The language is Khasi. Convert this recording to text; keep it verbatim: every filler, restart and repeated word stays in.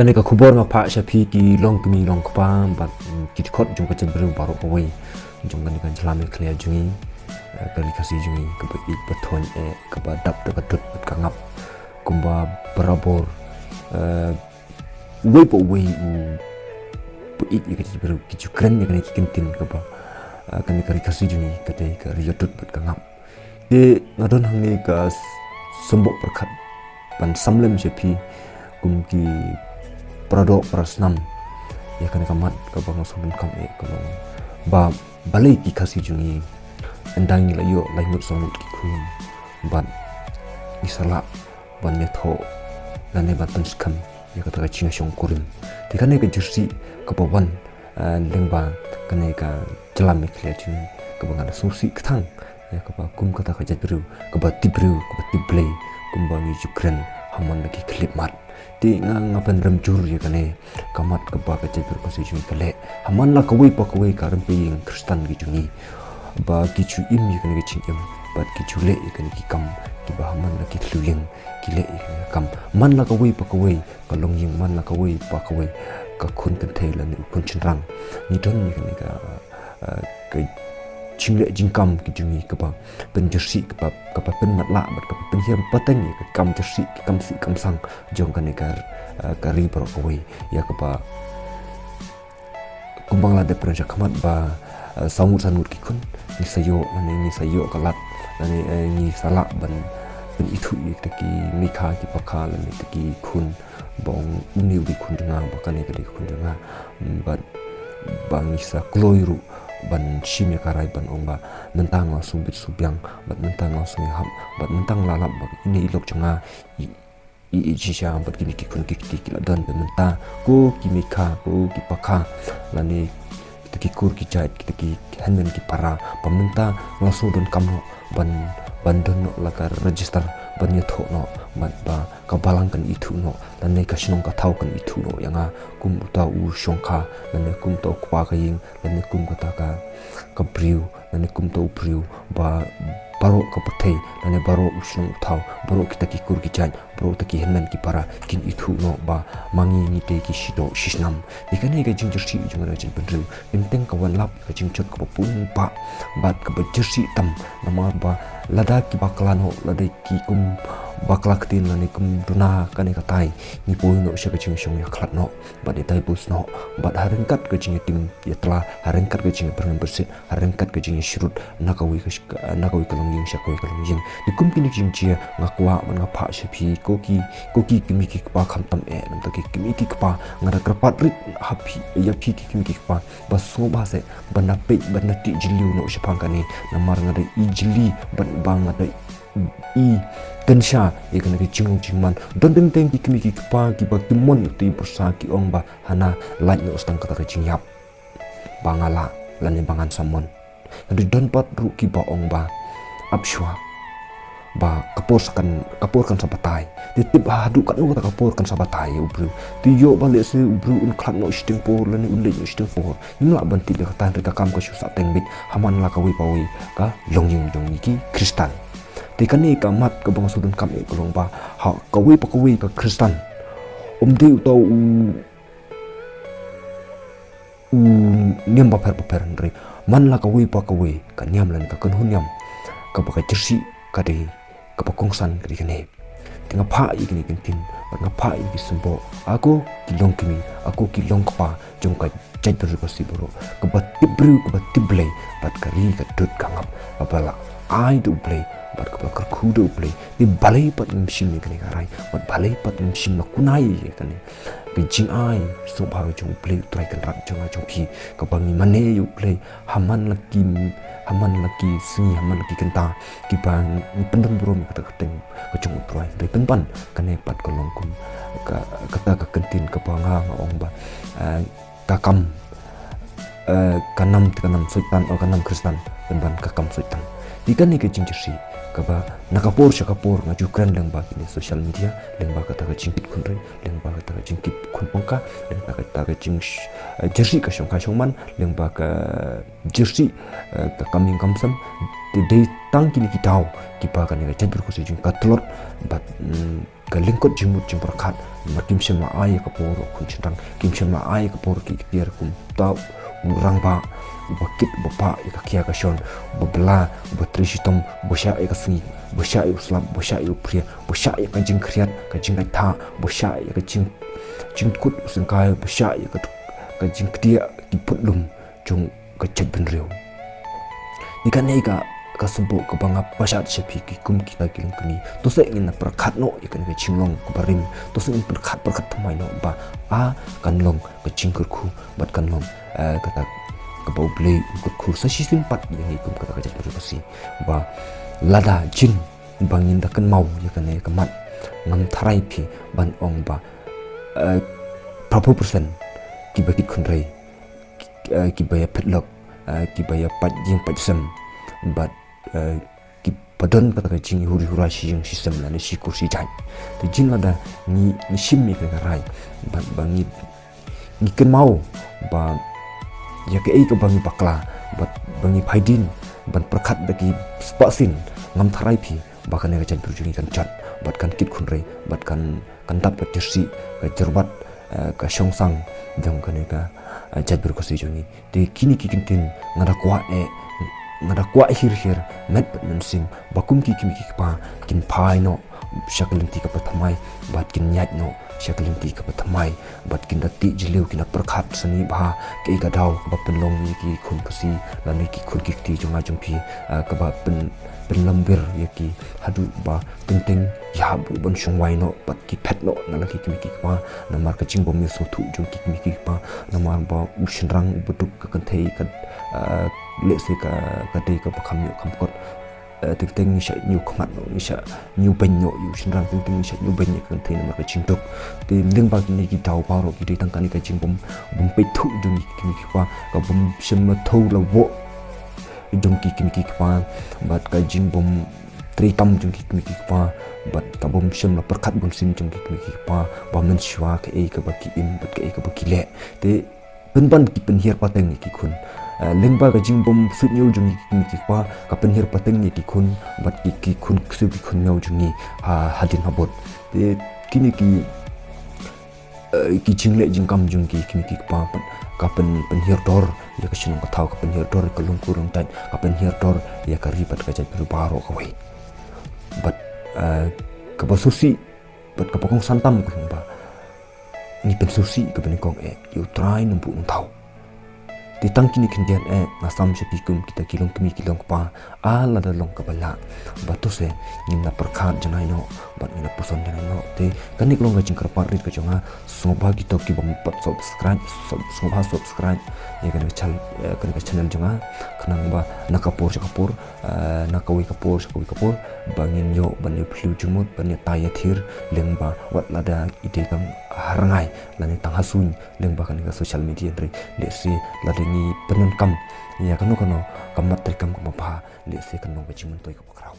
Kane ka khubor nga phah sha phi ki long kmie long kpa bad, mm, ki dkhot jong ka jaitbynriew baroh kawei jong kane ka jylla Meghalaya jong ngi, eh, ka ri Khasi jong ngi, kaba ïeit ba thoiñ eh, kaba dap da ka dud bad ka ngap. Kumba barabor, eh, uwei pa uwei u ba ïeit ïa ka jaitbynriew, ki ju kren ïa kane ki kyntien kaba, eh, kane ka ri Khasi jong ngi ka dei ka ri ka dud bad ka ngap. Te nga don hangne ka s-, symboh pyrkhat ban sam lem sha phi kum ki paradoh parasnam ïa kane ka mat kaba nga sngewdonkam eh ka long ba balei ki Khasi jong ngi ynda ngi la ïoh lai ngut saw ngut ki khun bad ngi sa lah ban ïathoh lane ban pynskhem ïa kata ka jingïashongkurim. Te kane ka jingshah kaba wan, eh, lyngba kane ka jylla Meghalaya jong ngi kaba nga da sngewsih kthang ïa kaba kum kata ka jaitbynriew kaba tip briew kaba tip Blei kumba ngi ju kren ha man la ki khyllipmat. Te nga, nga pynrem jur ïa kane ka mat kaba ka jaitbynriew Khasi jong ngi ka leh ha man la kawei pa kawei ka rympei ïing Khristan ki jong ngi ba ki ju im ïa kane ka jingim bad ki ju leh ïa kane ki kam kiba ha man la ki thliew ïing ki leh ïa kane ka kam. Man la kawei pa kawei ka longïing, man la kawei pa kawei ka khun kynthei lane u khun shynrang, ngi don ïa kane ka, eh, ka jingleh jingkam ki jong ngi kaba pynjyrsieh, kaba, kaba pynmatlah bad kaba pynhiar pateng ïa ka kam jyrsieh, ka kam sih kam sang jong kane ka, eh, ka ri baroh kawei ïa kaba kumba nga la dep kren sha khmat ba, eh, saw ngut san ngut ki khun ngi sa ïoh, lane ngi sa ïoh ka lad, lane, eh, ngi sa lah ban pynithuh ïa kita ki mei kha ki pakha lane kita ki khun ba ong une u dei khun jong nga, ba kane ka dei khun jong nga. Mm, bad ba ngi sa kloi ruh ban shim ïa ka rai ban ong ba mynta nga sngewbit sngewbiang bad mynta nga sngewhap bad mynta nga la lap ba ine i lok jong nga i, i, i shisha bad kine ki khun ki kti ki la don ba mynta ko ki mei kha ko ki pakha lane kita ki kur ki jait kita ki hynmen ki para ba mynta nga sngewdonkam noh ban, ban don noh la ka register ban ïathoh noh bad ba ka balang kan ithuh noh lane ka shnong ka thaw kan ithuh noh ïa nga kum uta u shongkha lane kum uta u kpa ka ïing lane kum kata ka, ka briew lane kum uta u briew ba baroh ka pyrthei lane baroh u shnong u thaw baroh kita ki kur ki jait baroh kita ki hynmen ki para kin ithuh noh ba ma ngi ngi dei ki shidoh shisnam. Ïa kane ka jingjyrsieh jong ka jaitbynriew teng teng ka wan lap ka jingjot kaba pun ba bad kaba jyrsieh tam namar ba lada ki bakla noh lada ki kum bakla ktien lane kum duna kane katai ngi poi noh sha ka jingshong ïakhlad noh bad ïa divorce noh bad ha ryngkat ka jingïatim ïatla ha ryngkat ka jingïabyrngem byrsieh ha ryngkat ka jingïashrut na kawei ka sh-, na kawei ka longïing sha kawei ka longïing. Te kum kine ki jingjia nga kwah ban nga phah sha phi ko ki, ko ki kmie ki kpa khamtam eh namar ki kmie ki kpa nga da kyrpad rit ha phi ïa phi ki kmie ki kpa ba sngewbha seh ban da peit ban da tih jylliew noh shaphang kane namar nga da i jylli ban ba nga da i kynsha ïa kane ka jinglong jingman. Don teng teng ki kmie ki kpa kiba ki mon ïa uta i pyrsa ki ong ba hana lait noh tang kata ka jingïap ba nga lah lane ba ngan sa mon. Hynrei don pat ruh kiba ong ba ap shuwa ba ka por sa kan, ka por kan sa batai. Te tip haduh katno kata ka por kan sa batai ïa u briew. Te ïoh ba lehse u briew un khlad noh shiteng por lane un leit noh shiteng por. Ngim lah ban tip ïa kata hynrei ka kam ka shu sah teng beit ha man la kawei pa wei ka longïing jong ngi ki Khristan. Te kane ka mat kaba nga sngewdonkam eh ka long ba ha kawei pa kawei ka Khristan um dei uta u u niam bapher bapher hynrei man la kawei pa kawei ka niam lane ka kynhun niam kaba ka jyrsieh ka dei kaba kongsan ka dei kane. Te nga phah ïa kine ki ktien bad nga phah ïa ki symboh ha ko ki longkmie ha ko ki longkpa jong ka jaitbynriew Khasi baroh kaba tip briew kaba tip Blei bad ka ri ka dud ka ngap kaba la ai da u Blei bad kaba la kyrkhu da u Blei. Te balei pat ngim shim ïa kane ka rai bad balei pat ngim shim la kunai ïa kane ka jingai sngewbha ka jong u Blei u Trai Kynrad jong nga jong phi kaba ngi mane ïa u Blei ha man la ki, ha man la ki sngi ha man la ki kynta kiba ngi pyndon burom ïa kata ka kyrteng ka jong u Trai. Hynrei pynban kane pat ka long kum ka, kata ka kyntien kaba nga nga ong ba, eh, ka kam, eh, ka nam, ka nam Soitan, oh, ka nam Khristan pynban ka kam Soitan. Te kane ka jingjyrsieh kaba na ka por sha ka por nga ju kren lyngba kine social media, lyngba kata ka jingkit khun ri, lyngba kata ka jingkit khun pangka, lyngba kata ka jing, eh, jyrsieh ka shongkha shongman, lyngba ka jyrsieh, eh, ka kam ïing kam sem. Te dei tang kine ki daw kiba kane ka jaitbynriew Khasi jong ngi ka tlot bad, mm, ka lyngkot jingmut jingpyrkhat, namar kim shym la ai ïa ka por u khun shynrang, kim shym la ai ïa ka por ki ktien kum uta u rangbah uba kit uba pah ïa ka khia ka shon, uba bylla, uba trei shitom, uba shah ïa ka sngi, uba shah ïa u slap, uba shah ïa u phria, uba shah ïa ka jingkhriat, ka jingkait thah, uba shah ïa ka jing jingkut u syngkai, uba shah ïa ka, ka jingkdiah ki pud lum jong ka jaitbynriew. Ni kane ka, ka symboh kaba nga pashat sha phi ki kum kita ki longkmie. To seh ngin ïa pyrkhat noh ïa kane ka jinglong kaba rim. To seh ngin pyrkhat pyrkhat thymmai noh ba a kan long ka jingkyrkhu bad kan long, eh, kata kaba U Blei u kyrkhu sa shisien pat ïa ngi kum kata ka jaitbynriew Khasi. Ba lada jin ba ngin da kynmaw ïa kane ka mat, ngam tharai phi ban ong ba, eh, phraphew percent kiba kit khun rei, eh, kiba ïa phet lok, eh, kiba ïa pait ïing pait sem, bad, eh, kiba don kata ka jingïahuri hura shi ïing shi sem lane shi kur shi jait. Te jin lada ngi, ngi shim ïa ka rai, bad ba ngi, ngi kynmaw ba ïa kaei kaba ngi bakla, bad ba ngi phai dien ban pyrkhat da ki spah sien, ngam tharai phi ba kane ka jaitbynriew jong ngi kan jot, bad kan kit khun rei, bad kan, kan dap ka jyrsieh, ka jyrbat, eh, ka shongsang jong kane ka, eh, jaitbynriew Khasi jong ngi. Te kine ki kyntien nga da kwah eh, nga da kwah hir hir, met bad mynsiem, ba kum ki kmie ki kpa kin phai noh sha ka lynti kaba thymmai, bad kin ïaid noh sha ka lynti kaba thymmai, bad kin da tih jylliew, kin da pyrkhat sani bha kaei ka daw kaba pynlong ïa ki khun Khasi lane ki khun ki kti jong nga jong phi, ah, kaba pyn, pynlambir ïa ki haduh ba teng teng ïa haduh ban shong wai noh bad ki phet noh na la ki kmie ki kpa, namar ka jingbym ïasngewthuh jong ki kmie ki kpa, namar ba u shynrang uba duk ka kynthei ka, ah, lehse ka, ka dei kaba kham ïoh kham kot. Eh, teng teng ngi shah ñiew khmat noh, ngi shah ñiew beiñ noh ïa u shynrang, teng teng ngi shah ñiew beiñ ïa ka kynthei namar ka jingduk. Te lyngba kine ki daw baroh ki dei tang kane ka jingbym, bym peit thuh jong ki kmie ki kpa, ka bym shym la thew la woh jong ki kmie ki kpa, bad ka jingbym trei tam jong ki kmie ki kpa, bad ka bym shym la pyrkhat bun sien jong ki kmie ki kpa ba mynshuwa kaei kaba ki im bad kaei kaba ki leh. Te pynban ki pynhiar pateng ïa ki khun. Eh, lyngba ka jingbym suidñiew jong ki kmie ki kpa, ka pynhiar pateng ïa ki khun, bad ki, ki khun ksew ki khun miaw jong ngi ha, hadien habud. Te kine ki, eh, ki jingleh jingkam jong ki kmie ki kpa, bad ka pyn, pynhiar dor ïa ka shnong ka thaw, ka pynhiar dor ïa ka longkur longtait, ka pynhiar dor ïa ka ri bad ka jaitbynriew baroh kawei. Bad, eh, kaba sngewsih, bad kaba kongsan tam ka long ba ngi pynsngewsih kaba nyngkong eh ïa U Trai Nongbuh Nongthaw. Te tang kine khyndiat eh nga sam sha phi kum kita ki longkmie ki longkpa, ah, lada long kaba lah, ba to seh ngin da pyrkhat janai noh bad ngin da puson janai noh. Te kane ka long ka jingkyrpad rit ka jong nga, sngewbha kito ki bym pat subscribe, sub-, sngewbha subscribe ïa kane ka channel, eh, kane ka channel jong nga, khnang ba na ka por sha ka por, eh, na kawei ka por sha kawei ka por, ba ngin ïoh ban ïa phylliew jingmut, ban ïa tai ïa thir, lyngba wat lada i dei tang ha rngai lane tang ha suiñ, lyngba kane ka social media, hynrei lehse lada ngi pyndonkam ïa kano kano ka mat treikam kaba bha, lehse kan long ka jingmyntoi kaba khraw.